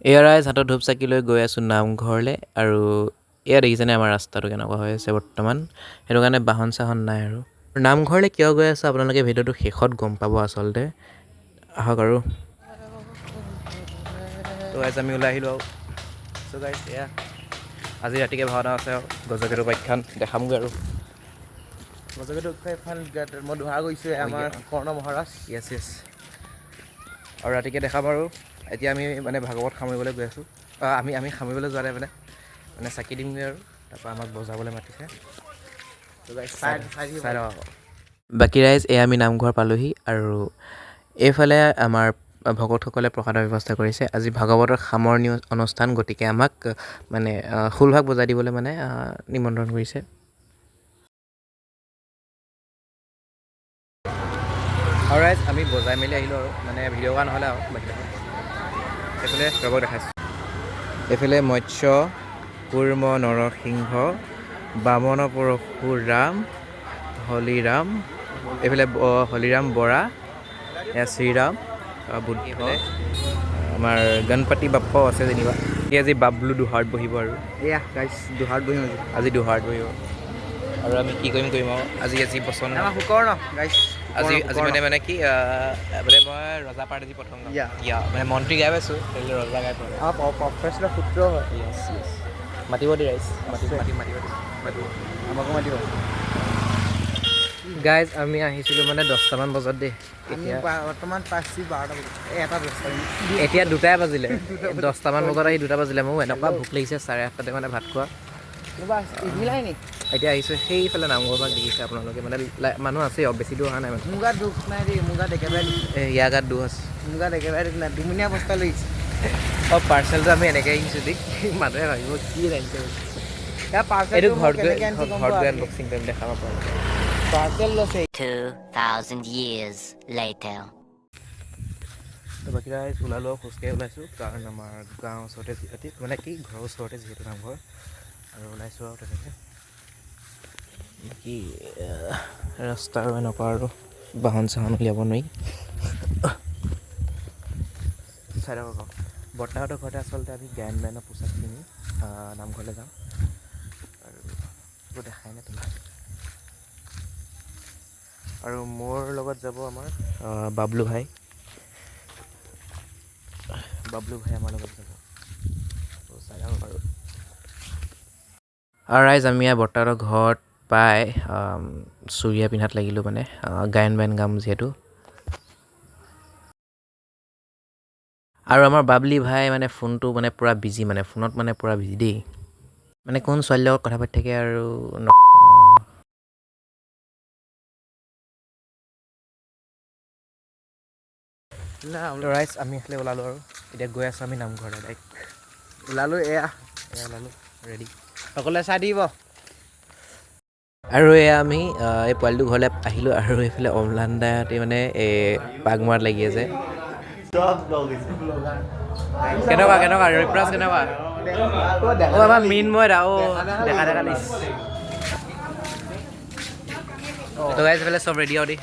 এয়া ৰাইজ, হাতত ধূপ চাকি লৈ গৈ আছোঁ নামঘৰলৈ। আৰু এয়া দেখিছেনে আমাৰ ৰাস্তাটো কেনেকুৱা হৈ আছে বৰ্তমান, সেইটো কাৰণে বাহন চাহন নাই। আৰু নামঘৰলৈ কিয় গৈ আছোঁ আপোনালোকে ভিডিঅ'টো শেষত গম পাব আচলতে। আহক। আৰু তো গাইজ, আমি ওলাই আহিলোঁ। আৰু চ' গাইজ, এয়া আজি ৰাতিকে ভাওনা আছে আৰু গজকেতু উপাখ্যান দেখামগৈ। আৰু গজকেতু উপাখ্যান মই দোহা গৈছোঁ, আমাৰ কৰ্ণ মহাৰাজ। য়েছ, আৰু ৰাতিকে দেখাম। আৰু এতিয়া আমি মানে ভাগৱত সামৰিবলৈ গৈ আছোঁ। আমি আমি সামৰিবলৈ যোৱা নাই, মানে মানে চাকি দিমগৈ আৰু তাৰপৰা আমাক বজাবলৈ মাতিছে। চাই লওঁ আকৌ। বাকী ৰাইজ, এয়া আমি নামঘৰ পালোহি আৰু এইফালে আমাৰ ভকতসকলে প্ৰসাদৰ ব্যৱস্থা কৰিছে। আজি ভাগৱতৰ সামৰণি অনুষ্ঠান, গতিকে আমাক মানে খোলভাগ বজাই দিবলৈ মানে নিমন্ত্ৰণ কৰিছে। আৰু ৰাইজ, আমি বজাই মেলি আহিলোঁ আৰু মানে ভিডিঅ' কৰা নহ'লে আৰু বাকী এইফালে ৰ'ব, দেখাইছোঁ। এইফালে মৎস্য, কুৰ্ম, নৰসিংহ, বামন, পৰশুৰাম, হলিৰাম, এইফালে হলিৰাম বৰা, এয়া শ্ৰীৰাম, বুদ্ধ, আমাৰ গণপতি বাপ্পাও আছে যেনিবা। এই আজি বাবলু দুহাৰত বহিব আৰু এয়া গাইজ, দোহাৰত বহিম আজি। আজি দুহাৰত বহিব আৰু আমি কি কৰিম কৰিম আৰু আজি আজি বচন আমাৰ শুকৰ্ণ গাইজ। আজি আজি মানে মানে কি মানে মই ৰজা পাৰ্ট আজি প্ৰথম গাম। ইয়া, মানে মন্ত্ৰী গাই পাইছোঁ, তেনেহ'লে ৰজা গাই পোৱা নাই। আমাৰ প্ৰফেচনেল সূত্ৰ হয়। য়েছ, মাতিব দেই ৰাইজ, মাতিব, মাতিব, মাতিব, মাতিব। আমাকো মাতিব। গাইজ, আমি আহিছিলোঁ মানে 10টামান বজাত দেই। আমি এতিয়া বৰ্তমান পাইছোঁ 12টা বজাত, এই এটা দহটা। এতিয়া দুটাই বাজিলে। 10টামান বজাত আহি দুটা বাজিলে। মোৰ এনেকুৱা ভোক লাগিছে, 8:30তে মানে ভাত খোৱা। কোনোবা ইভিলাই নি? এতিয়া আহিছোঁ সেইফালে নামঘৰ ভাগ দেখিছে আপোনালোকে, মানে মানুহ আছে, বেছি দূৰ অহা নাই মানে। মোৰ গাত দুখ নাই দেই, মোৰ গাত একেবাৰে দুখ এই ইয়াৰ গাত দোষ আছে। মোৰ গাত একেবাৰে দুখ নাই, দুমুনীয়া বস্তা লৈ আহিছে। অঁ, পাৰ্চেলটো আমি এনেকৈ আহিছোঁ দেই, মানুহে ভাবিব কি আনিছে। ইয়াৰ এইটো পাৰ্চেলটো ঘৰত গৈ কেনেকৈ আনিছে গম ঘৰত গৈ পোৱা? আনবক্সিং কৰিম, দেখাম আপোনালোকে। পাৰ্চেল লৈছে। 2,000 years later. তো বাকী ৰাইজ, ওলালোঁ আৰু খোজকাঢ়ি ওলাইছোঁ, কাৰণ আমাৰ গাঁৱৰ ওচৰতে যিহেতু, মানে কি ঘৰৰ ওচৰতে যিহেতু নামঘৰ, আৰু ওলাইছোঁ আৰু তেনেকৈ। বাকী ৰাস্তা আৰু এনেকুৱা আৰু বাহন চাহন উলিয়াব নোৱাৰি। চাই থাকক আকৌ। বৰ্তাহঁতৰ ঘৰতে আচলতে আমি গায়ন বায়নৰ পোচাক পিন্ধি নামঘৰলৈ যাম আৰু একো দেখাই নাই তোমাৰ। আৰু মোৰ লগত যাব আমাৰ বাবলু ভাই। বাবলু ভাই আমাৰ লগত যাব। তো চাই থাকক। আৰু আৰু ৰাইজ, আমি ইয়াৰ বৰ্তাহঁতৰ ঘৰত পাই চুৰিয়া পিন্ধাত লাগিলোঁ, মানে গায়ন বায়ন গাম যিহেতু। আৰু আমাৰ বাবলি ভাই মানে ফোনটো মানে পূৰা বিজি, মানে ফোনত মানে পূৰা বিজি দেই, মানে কোন ছোৱালীৰ লগত কথা পাতি থাকে আৰু তো ৰাইজ, আমি এইফালে ওলালোঁ আৰু এতিয়া গৈ আছোঁ আমি নামঘৰলৈ ডাইৰেক্ট। ওলালোঁ এয়া। এয়া ওলালোঁ, ৰেডি। সকলোৱে চাই দিব। আৰু এয়া আমি এই পোৱালিটো ঘৰলৈ আহিলোঁ আৰু এইফালে অম্লান দাহঁতে মানে এই পাগ মৰাত লাগি আছে। কেনেকুৱা কেনেকুৱা ৰিপ্ৰাজ কেনেকুৱা? অ' আমাৰ মৃন্ময় দা, অ' দেখা দেখা লাগিছে। তো গাইজ, এইফালে চব ৰেডি আৰু দেই।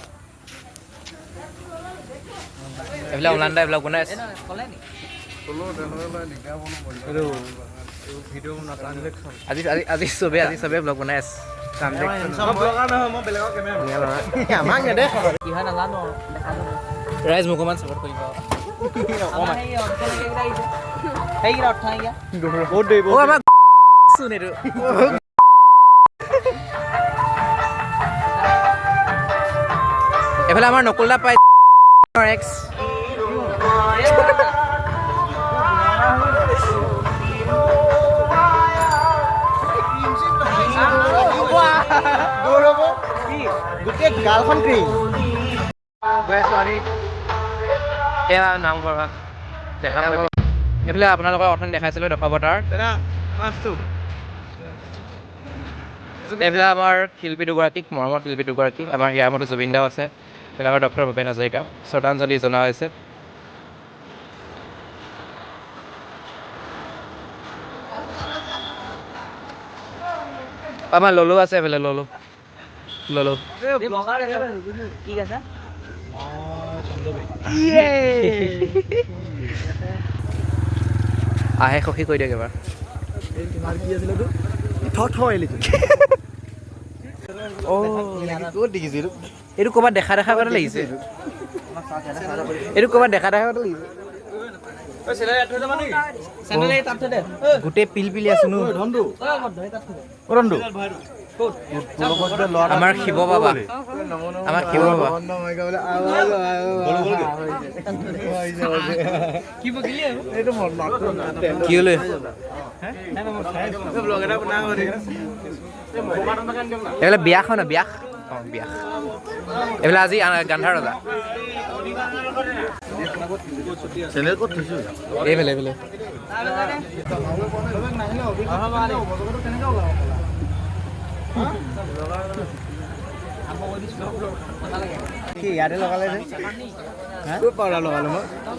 এইফালে অম্লান দা এইবিলাক বনাই আছে। আজি আজি আজি চবে ব্লগ বনাই আছে। ধুনীয়া ল'ৰা। আমাক নেদেখ। কি হয় নাজানো আৰু দেখা যাব। ৰাইজ, মোক অকণমান ছাপোৰ্ট কৰিব। আমাৰ সেই অৰ্থ নাইকিয়া আহিছে, সেইকেইটা অৰ্থ নাইকিয়া। বহুত দেৰি। অ' আমাৰ চোন এইটো। এইফালে আমাৰ নকুল দা পাই এক্স। দৌৰ হ'ব গোটেই গালখন ক্ৰীম। গৈ আছোঁ আমি। এয়া নামঘৰ ভাগ দেখা। এইফালে আপোনালোকৰ অথনি দেখাইছিলোঁ দশাৱতাৰ। এইফালে আমাৰ শিল্পী দুগৰাকীক, মৰমৰ শিল্পী দুগৰাকী, আমাৰ ইয়াৰ মতে জুবিন দাও আছে, এইফালে আমাৰ ডক্টৰ ভূপেন হাজৰিকা, শ্ৰদ্ধাঞ্জলি জনোৱা হৈছে। আমাৰ ললো আছে এইফালে, ললো ললো। কি কৈছা? আহে সখী কৈ দিয়ক এবাৰ। এইটো ক'ৰবাত দেখা দেখা কথা লাগিছে, এইটো ক'ৰবাত দেখা দেখা কথা লাগিছে। গোটেই পিল পিলি আছো নো। আমাৰ শিৱ বাবা, আমাৰ শিৱ বাবা। কি হলে এইফালে বিয়াস হয় ন? বিয়াস, অঁ বিয়াস। এইফালে আজি গান্ধাৰ ৰজা। এইফালে এইফালে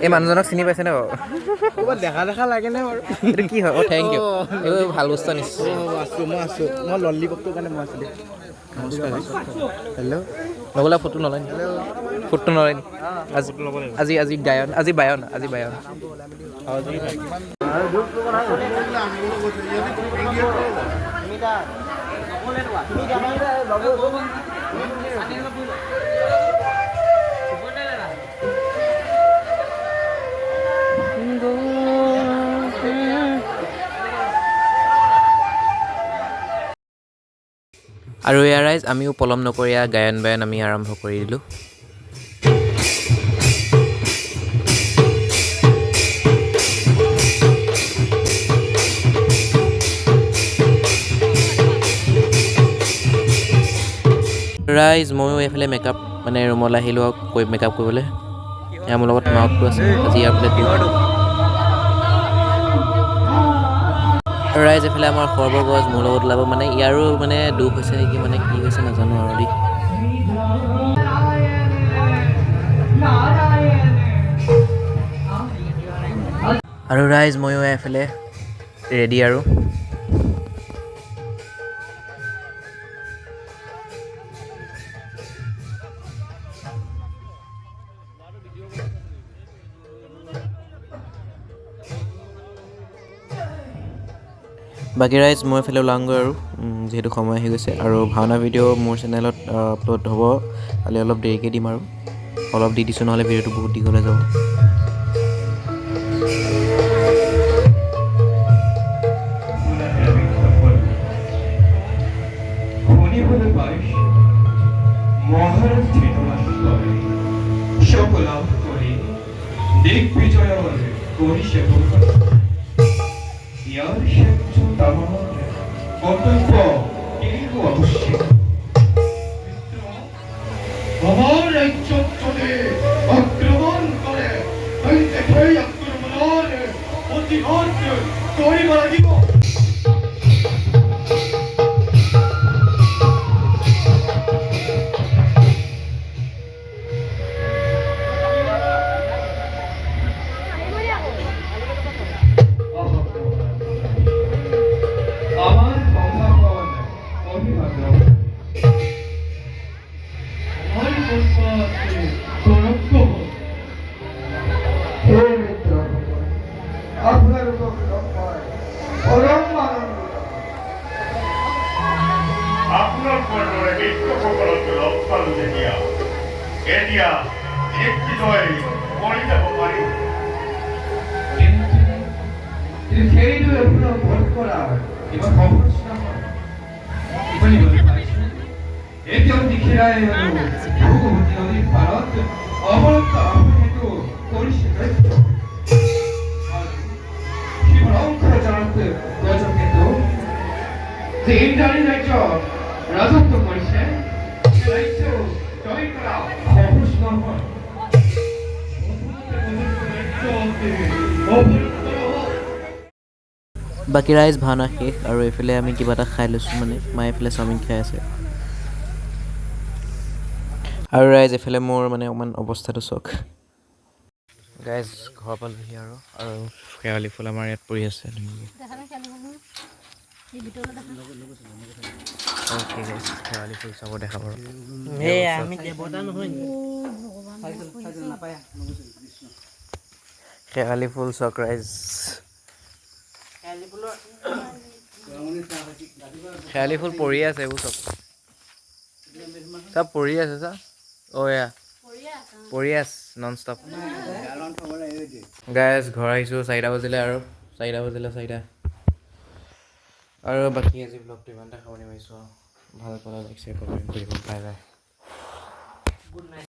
এই মানুহজনক চিনি পাইছেনে বাৰু? দেখা দেখা লাগেনে বাৰু? এইটো কি হয়? অ' thank U, এইবোৰ ভাল বস্তু আনিছোঁ। আছোঁ মই, আছোঁ মই ললিপপটোৰ কাৰণে মই আছোঁ। হেল্ল' নগ'লে ফটো নলয় নি? ফটো নলয় নি? আজি আজি আজি গায়ন, আজি বায়ন, আজি বায়ন। আৰু এয়া ৰাইজ, আমিও পলম নকৰি গায়ন বায়ন আমি আৰম্ভ কৰি দিলোঁ। ৰাইজ, ময়ো এইফালে মেকআপ মানে ৰুমলৈ আহিলোঁ আৰু মেকআপ কৰিবলৈ। এয়া মোৰ লগত মাকটো আছে আজি ইয়াৰ ফালে। ৰাইজ, এইফালে আমাৰ সৰ্বগজ মোৰ লগত ওলাব, মানে ইয়াৰো মানে দুখ হৈছে নেকি, মানে কি হৈছে নাজানো আৰু দেই। আৰু ৰাইজ, ময়ো এইফালে ৰেডি আৰু। বাকী ৰাইজ, মই এইফালে ওলাওঁগৈ আৰু, যিহেতু সময় আহি গৈছে। আৰু ভাওনা ভিডিঅ' মোৰ চেনেলত আপলোড হ'ব, খালি অলপ দেৰিকৈ দিম আৰু অলপ দি দিছোঁ, নহ'লে ভিডিঅ'টো বহুত দীঘল হৈ যাব। আমার রাজ্য চলে আক্রমণ করে সেই আক্রমণের প্রতিহত করিব লাগিব। আমার সভাখন অভিভাবক আপোনালোকৰ দৰে মিত্ৰসকলক লগ পালো যেতিয়া এতিয়া দিগ্বিজয় কৰি যাব পাৰিম। কিন্তু সেইদৰে আপোনাক বধ কৰা ইমান সহজ নহয়। শুনিবলৈ পাইছোঁ এতিয়াও দিখিৰাই আৰু ভোগৱতী নদীৰ পাৰত অমৰত্ব সেইটো কৰিছে দৈত্য। আৰু শিৱৰ অংশ জনত গজকেতু যে ইন্দ্ৰাণী ৰাজ্য ৰাজত্ব কৰিছে, সেই ৰাজ্য জয় কৰা সহজ নহয়। বাকী ৰাইজ, ভাওনা শেষ আৰু এইফালে আমি কিবা এটা খাই লৈছোঁ, মানে মায়ে এইফালে চাওমিন খাই আছে। আৰু ৰাইজ, এইফালে মোৰ মানে অকণমান অৱস্থাটো চাওক। গাইজ, ঘৰ পালোহি আৰু, আৰু শেৱালি ফুল আমাৰ ইয়াত পৰি আছে ধুনীয়াকৈ। অ'কে গাইজ, শেৱালি ফুল চাব দেখাব। শেৱালি ফুল চাওক ৰাইজ। শেৱালি ফুলৰ। শেৱালি ফুল পৰি আছে, এইবোৰ চব চব পৰি আছে চা। অ' এয়া পৰি আছে নন ষ্টপ। গাইজ, ঘৰ আহিছোঁ, 4টা বাজিলে আৰু 4টা বাজিলে, 4টা। আৰু বাকী আজি ব্লগটো ইমানতে সামৰণি মাৰিছোঁ আৰু। ভাল পালে লাইক, শ্বেয়াৰ, কমেণ্ট কৰিব। Bye bye. Good night.